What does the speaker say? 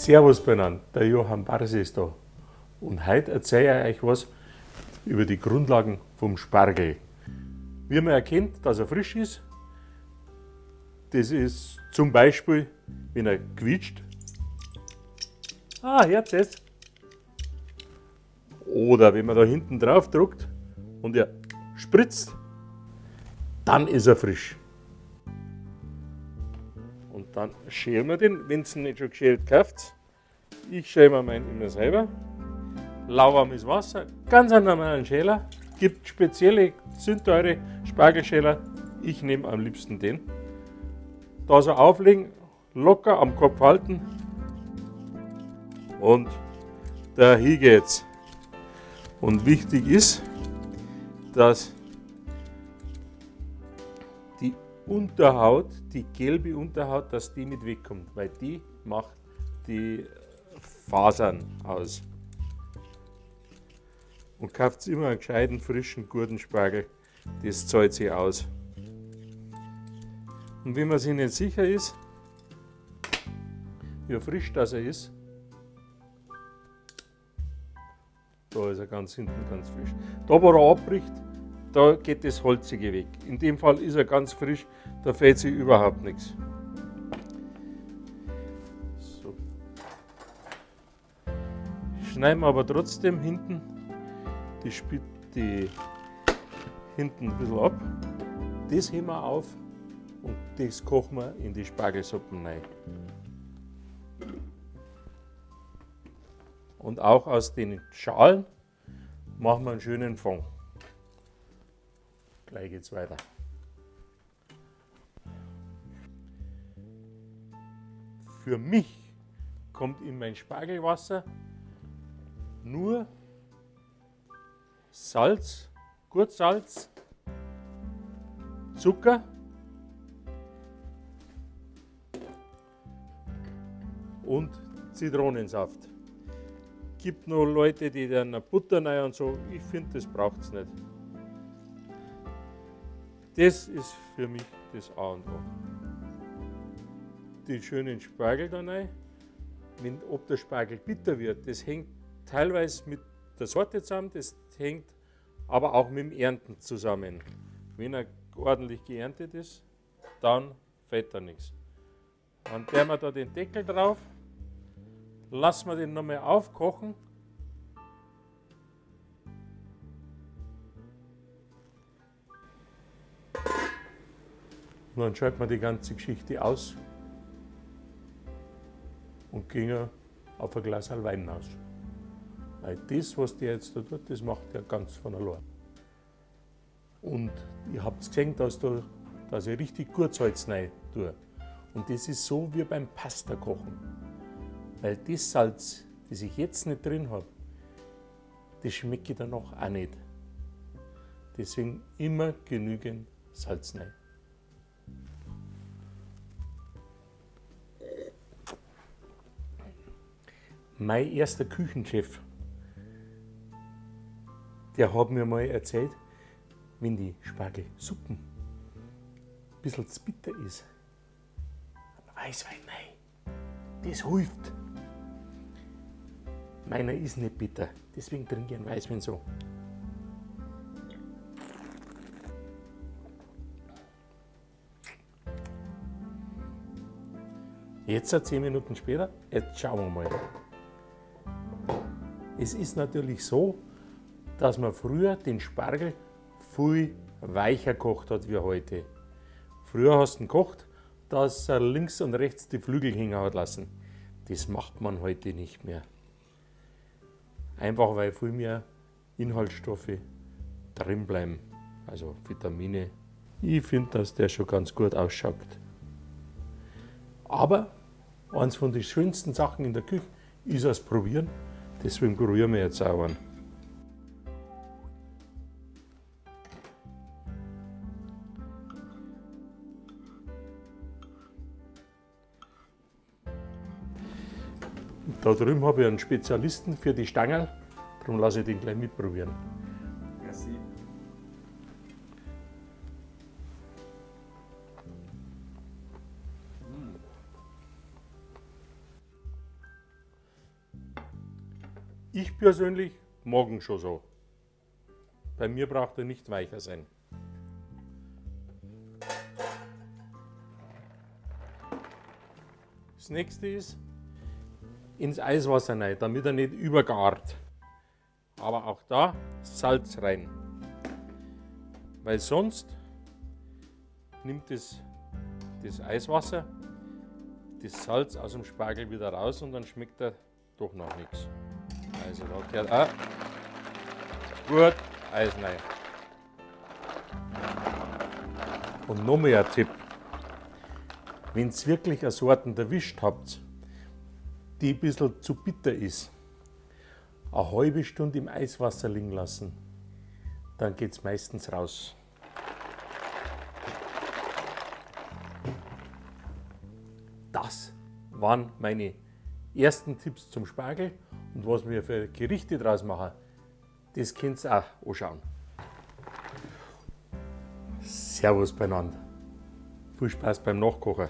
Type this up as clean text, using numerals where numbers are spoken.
Servus beieinander, der Johann Barsi ist da. Und heute erzähle ich euch was über die Grundlagen vom Spargel. Wie man erkennt, dass er frisch ist, das ist zum Beispiel, wenn er quietscht. Ah, hört es. Oder wenn man da hinten drauf drückt und er spritzt, dann ist er frisch. Und dann schälen wir den, wenn es nicht schon geschält kauft. Ich schäle mir meinen immer selber. Lauwarmes Wasser, ganz einen normalen Schäler. Gibt spezielle sündteure Spargelschäler. Ich nehme am liebsten den. Da so auflegen, locker am Kopf halten. Und da hier geht's. Und wichtig ist, dass die Unterhaut, die gelbe Unterhaut, dass die mit wegkommt, weil die macht die Fasern aus. Und kauft immer einen gescheiten, frischen, guten Spargel, das zahlt sich aus. Und wenn man sich nicht sicher ist, wie frisch das er ist, da ist er ganz hinten ganz frisch. Da, wo er abbricht, da geht das Holzige weg. In dem Fall ist er ganz frisch, da fehlt sich überhaupt nichts. So. Schneiden wir aber trotzdem hinten die hinten ein bisschen ab. Das heben wir auf und das kochen wir in die Spargelsuppen rein. Und auch aus den Schalen machen wir einen schönen Fond. Gleich geht's weiter. Für mich kommt in mein Spargelwasser nur Salz, gut Salz, Zucker und Zitronensaft. Gibt noch Leute, die dann Butter rein und so. Ich finde, das braucht es nicht. Das ist für mich das A und O. Die schönen Spargel da rein. Ob der Spargel bitter wird, das hängt teilweise mit der Sorte zusammen, das hängt aber auch mit dem Ernten zusammen. Wenn er ordentlich geerntet ist, dann fällt da nichts. Dann tun wir da den Deckel drauf, lassen wir den nochmal aufkochen. Und dann schalten wir die ganze Geschichte aus und gehen auf ein Glas Wein aus. Weil das, was der jetzt da tut, das macht er ganz von allein. Und ihr habt gesehen, dass ich richtig gut Salz rein tue. Und das ist so wie beim Pasta kochen. Weil das Salz, das ich jetzt nicht drin habe, das schmecke ich danach auch nicht. Deswegen immer genügend Salz rein. Mein erster Küchenchef, der hat mir mal erzählt, wenn die Spargelsuppen ein bisschen zu bitter ist, Weißwein rein, das hilft. Meiner ist nicht bitter, deswegen trinke ich einen Weißwein so. Jetzt, 10 Minuten später, jetzt schauen wir mal. Es ist natürlich so, dass man früher den Spargel viel weicher gekocht hat wie heute. Früher hast du ihn gekocht, dass er links und rechts die Flügel hängen hat lassen. Das macht man heute nicht mehr. Einfach weil viel mehr Inhaltsstoffe drin bleiben, also Vitamine. Ich finde, dass der schon ganz gut ausschaut. Aber eins von den schönsten Sachen in der Küche ist das Probieren. Deswegen probieren wir jetzt auch einen. Da drüben habe ich einen Spezialisten für die Stangerl, darum lasse ich den gleich mitprobieren. Merci. Ich persönlich mag ihn schon so. Bei mir braucht er nicht weicher sein. Das nächste ist ins Eiswasser rein, damit er nicht übergart. Aber auch da Salz rein, weil sonst nimmt das Eiswasser das Salz aus dem Spargel wieder raus und dann schmeckt er doch noch nichts. Also da gehört auch gut Eis rein. Und noch mehr ein Tipp. Wenn ihr wirklich eine Sorte erwischt habt, die ein bisschen zu bitter ist, eine halbe Stunde im Eiswasser liegen lassen, dann geht's meistens raus. Das waren meine ersten Tipps zum Spargel und was wir für Gerichte draus machen, das könnt ihr auch anschauen. Servus beieinander. Viel Spaß beim Nachkochen.